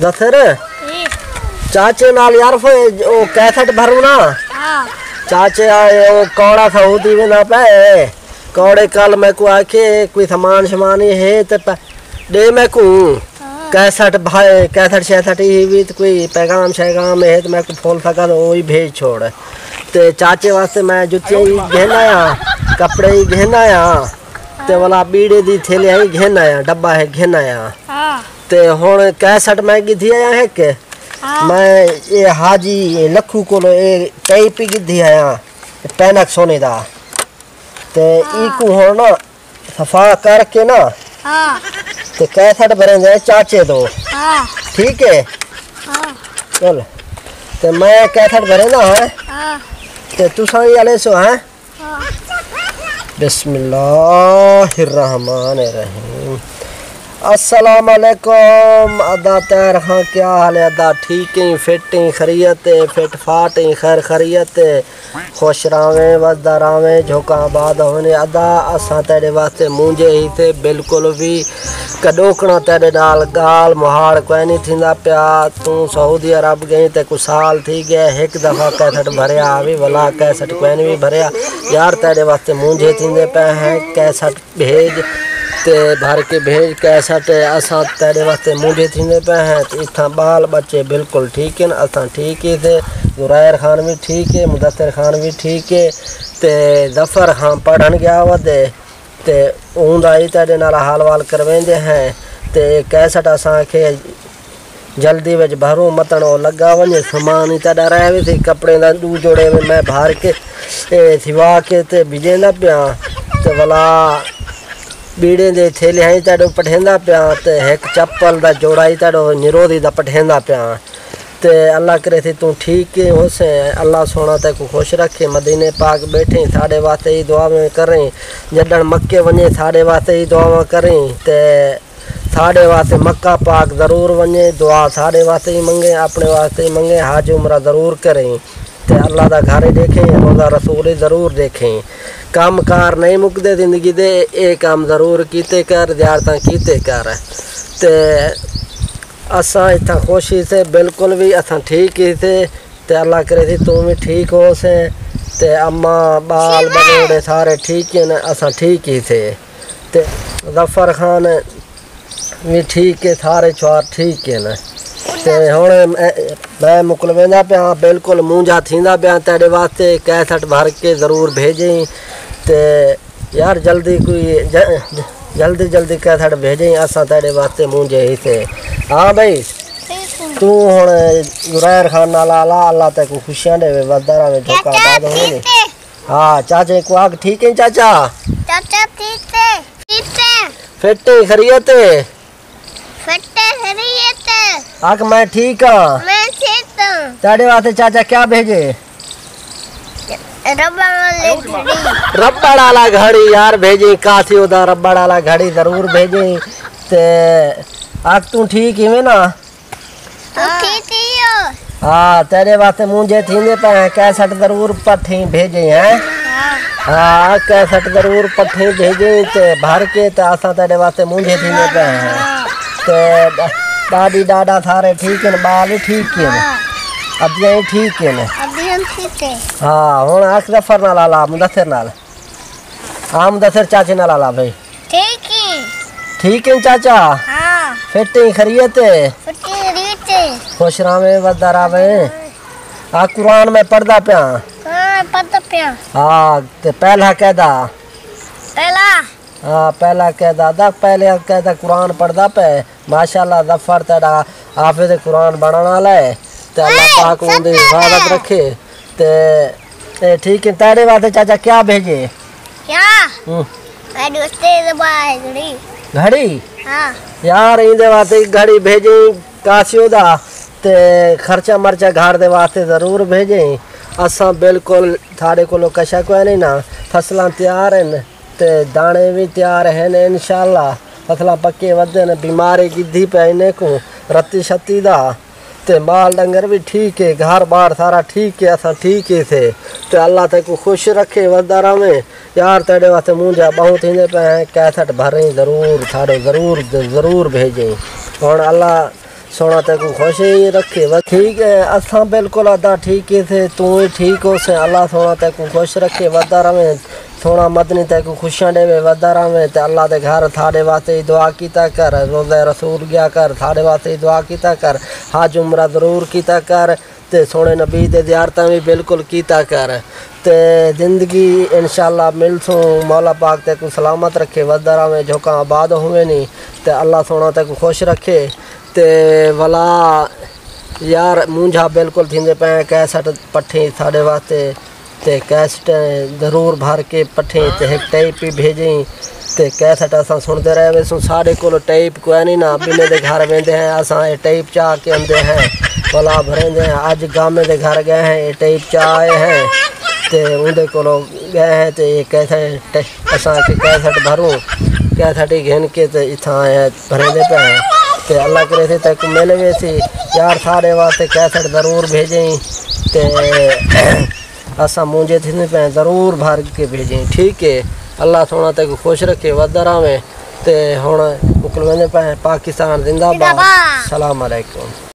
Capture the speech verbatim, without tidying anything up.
دسر، چاچے نال یار فے او کیسٹ بھروں نا۔ چاچے آئے او کوڑا سعودی ویندا پئے۔ کوڑے کل میکوں آکھے کوئی سامان شمان ہی ہے تے پ-، ݙے میکوں۔ کیسٹ بھائے، کیسٹ شیسٹ ہی وی تے کوئی پیغام شیغام ہے تے میکوں پھول سڳا تے او ہی بھیج چھوڑ۔ تے چاچے واسطے میں جتیاں ہی گھن آیا، کپڑے ہی گھن آیا، تے ولا بیڑے دی تھیلے ہی گھن آیا، ڈبہ ہے گھن آیا۔ تے ہݨ کیسٹ میں گھدی آیا ہک۔ میں اے حاجی لکھو کولو اے ٹیپ ہی گھدی آیا، پینک سونے دا۔ تے ایکوں ہݨ نا صفا کر کے نا، تے کیسٹ بھریندے چاچے دو۔ ٹھیک ہے؟ چل۔ تے میں کیسٹ بھریندا ہاں۔ تے تساں وی آلے سو ہیں۔ بسم اللہ الرحمن الرحیم۔ السلام علیکم ادا طاہر خان، کیا حال ہے ادا؟ ٹھیک ہیں، فٹ ہیں، خیریت ہے، فٹ فاٹ ہیں، خیر خیریت ہے، خوش راویں، وسدا راویں، جھوکاں آباد ہوویں ادا۔ اساں تیݙے واسطے مونجھے ہی تے بالکل وی کݙوکݨا تیݙے نال ڳالھ مہاڑ کوئنی تھیندا پیا۔ توں سعودی عرب ڳئیں تیکوں سال تھی ڳئے، ہک دفعہ کیسٹ بھریا ہاوی، ولا کیسٹ کوئنی وی بھریا۔ یار تیݙے واسطے مونجھے تھیندے پئے ہیں، کیسٹ بھیج تے بھر کے بھیج کیسٹ، اساں تیݙے واسطے مونجھے تھیندے پئے ہیں۔ تے اتھاں ٻال ٻچے بالکل ٹھیک ہن، اساں ٹھیک ہی سے، زرائر خان وی ٹھیک ہے، مدثر خان وی ٹھیک ہے، تے ظفر خان پڑھݨ ڳیا ودے۔ تے اوندا ہی تیݙے نال حال وال کرویندے ہیں۔ تے کیسٹ اساں آکھے جلدی وچ بھروں، متݨ او لڳا ونڄے، سامان ہی تیݙا رہ ویسی، کپڑے دا ݙو جوڑے وی میں بھر کے، اے، سوا کے تے بھیجیندا پیاں۔ تے ولا بیڑے دے تھیلے ہی تیݙو پٹھیندا پیاں، تے ہک چپل دا جوڑا ہی تیݙو نروزی دا پٹھیندا پیاں۔ تے اللہ کریسی توں ٹھیک ہوسیں، اللہ سوہݨا تیکوں خوش رکھے۔ مدینے پاک ٻیٹھیں، ساݙے واسطے ہی دعاواں کریں۔ جݙݨ مکے ونڄیں، ساݙے واسطے ہی دعاواں کریں۔ تے ساݙے واسطے مکہ پاک ضرور ونڄیں، دعا ساݙے واسطے ہی منگیں، اپݨے واسطے ہی منگیں، حج عمرہ ضرور کریں۔ تے اللہ دا گھر ہی ݙیکھیں، روضہ رسول ہی ضرور ݙیکھیں۔ کم کار نہیں مکدے زندگی دے، اے کم ضرور کیتے کر، زیارتاں کیتے کر۔ تے اساں اتھاں خوش ہیسے، بالکل وی اساں ٹھیک ہیسے، تے اللہ کریسی توں وی ٹھیک ہوسیں، تے اماں، ٻال، ٻلوڑے سارے ٹھیک ہن، اساں ٹھیک ہیسے۔ تے ظفر خان وی ٹھیک ہے، سارے چوار ٹھیک ہن۔ تے ہݨ میں، میں مکل ویندا پیاں، بالکل مونجھا تھیندا پیاں تیݙے واسطے، کیسٹ بھر کے ضرور بھیجیں۔ تے یار جلدی کوئی ج-، جلدی جلدی کیسٹ بھیجیں، اساں تیݙے واسطے مونجھے ہیسے۔ ہاں بھائی، توں ہݨ زرائر خان نال آلا، اللہ تیکوں خوشیاں ݙیوے، وسدا رہویں، جھوکا آباد ہوویں۔ ہاں چاچے کوں آکھ، ٹھیک ہیں چاچا؟ چاچا ٹھیک ہے۔ ٹھیک ہے۔ فٹ ہیں، خیریت ہے؟ فٹ ہیں، خیریت ہے۔ آکھ میں ٹھیک ہاں۔ میں ٹھیک ہاں۔ تیݙے واسطے چاچا کیا بھیجے؟ ربڑ والی گھڑی۔ ربڑ والا گھڑی یار بھیجیں، کاسیو دا ربڑ والا گھڑی ضرور بھیجیں۔ تے آکھ توں ٹھیک ہیویں نا؟ ٹھیک ہی ہو۔ ہاں، تیݙے واسطے مونجھے تھیندے پئے ہیں، کیسٹ ضرور پٹھیں بھیجیں ہیں۔ ہاں، کیسٹ ضرور پٹھیں بھیجیں تے بھر کے تے اساں تیݙے واسطے مونجھے تھیندے پئے ہیں۔ تے ݙا-، ݙاݙی ݙاݙا سارے ٹھیک ہن، ٻال وی ٹھیک ہن۔ ابیاں وی ٹھیک ہن۔ ابیاں ٹھیک ہے۔ ہاں، ہݨ آکھ ظفر نال آلا، مدثر نال۔ ہاں، مدثر چاچے نال آلا بھائی۔ ٹھیک ہے۔ ٹھیک ہے چاچا؟ ہاں۔ فٹ ہیں، خیریت ہے؟ فٹ ہیں، خیریت ہے۔ خوش رہویں، وسدا رہویں۔ آ قرآن میں پڑھدا پیاں۔ ہاں، پڑھدا پیاں۔ ہاں، تے پہلا قاعدہ۔ پہلا۔ ہاں، پہلا قاعدہ، دا پہلا قاعدہ قرآن پڑھدا پئے۔ ماشاءاللہ، ظفر تیݙا حافظ قرآن بݨݨ والا ہے۔ تے اللہ پاک اوندی حفاظت رکھے۔ تے اے ٹھیک ہے، تیݙے واسطے چاچا کیا بھیجے؟ کیا؟ ہوں۔ میݙے واسطے دبا ہے گھڑی۔ گھڑی؟ ہاں۔ یار، ایندے واسطے گھڑی بھیجیں، کاسیو دا، تے خرچہ مرچہ گھر دے واسطے ضرور بھیجیں۔ اساں بالکل، ساݙے کولو کشا کوئی نہیں نا، فصلاں تیار ہن۔ تے داݨے وی تیار ہن، انشاءاللہ فصلاں پکے ودن۔ بیماری گھدی پئے انہیں کوں، رتی شتی دا، تے مال ڈنگر وی ٹھیک ہے، گھر بار سارا ٹھیک ہے، اساں ٹھیک ہی سے۔ تے اللہ تیکوں خوش رکھے، وسدا رہویں۔ یار تیݙے واسطے مونجھا ٻہوں تھیندے پئے ہیں، کیسٹ بھریں ضرور، ساݙے ضرور، ضرور بھیجیں۔ ہݨ اللہ سونا تیکوں خوش ہی رکھے ود ٹھیک ہے۔ اساں بالکل ادا ٹھیک ہے تھے، توں ہی ٹھیک ہو سے۔ اللہ سونا تیکوں خوش رکھے، ودا رہے۔ سونا مدنی تیکوں خوشیاں ڈے، ودا رہے۔ تے اللہ دے گھر ساڈے واسطے ہی دعا کیتا کر، روزہ رسول گیا کر، ساڈے واسطے ہی دعا کیتا کر، حج عمرہ ضرور کیتا کر۔ تے سونے نبی دے زیارتاں بھی بالکل کیتا کر۔ تے زندگی انشاءاللہ ملسوں۔ مولا پاک تیکوں سلامت رکھے، ودا رہے، جھوکاں آباد ہوئے نی۔ تے اللہ سونا تیکوں خوش رکھے۔ تے ولا یار مونجھا بالکل تھیندے پئے، کیسٹ پٹھیں ساڈے واسطے۔ تے کیسٹ ضرور بھر کے پٹھیں تے ہک ٹیپ بھی بھیجیں۔ تے کیسٹ اساں سنڑدے رہ ویسوں۔ ساڈے کول ٹیپ کوئی نی نا، بنے دے گھر ویندے ہیں، اساں اے ٹیپ چا کے آندے ہیں، ولا بھریندے ہیں۔ اج گامے دے گھر گئے ہیں، اے ٹیپ چا آئے ہیں۔ تے اوندے کولوں گئے ہیں تے اے کیسٹ، اساں اچ کیسٹ بھروں، کیسٹ ہی گھن کے تے اتھاں آئے ہیں، بھریندے پئے ہیں۔ تے اللہ کرے تے تیکوں مل ویسی یار، ساڈے واسطے کیسٹ ضرور بھیجیں۔ تے اساں مونجھے تھیندے پئے ہیں، ضرور بھر کے بھیجیں، ٹھیک ہے؟ اللہ سونا تیکوں خوش رکھے، ودا رہے۔ تے ہن مکل ویندے پئے ہیں۔ پاکستان زندہ باد۔ سلام علیکم۔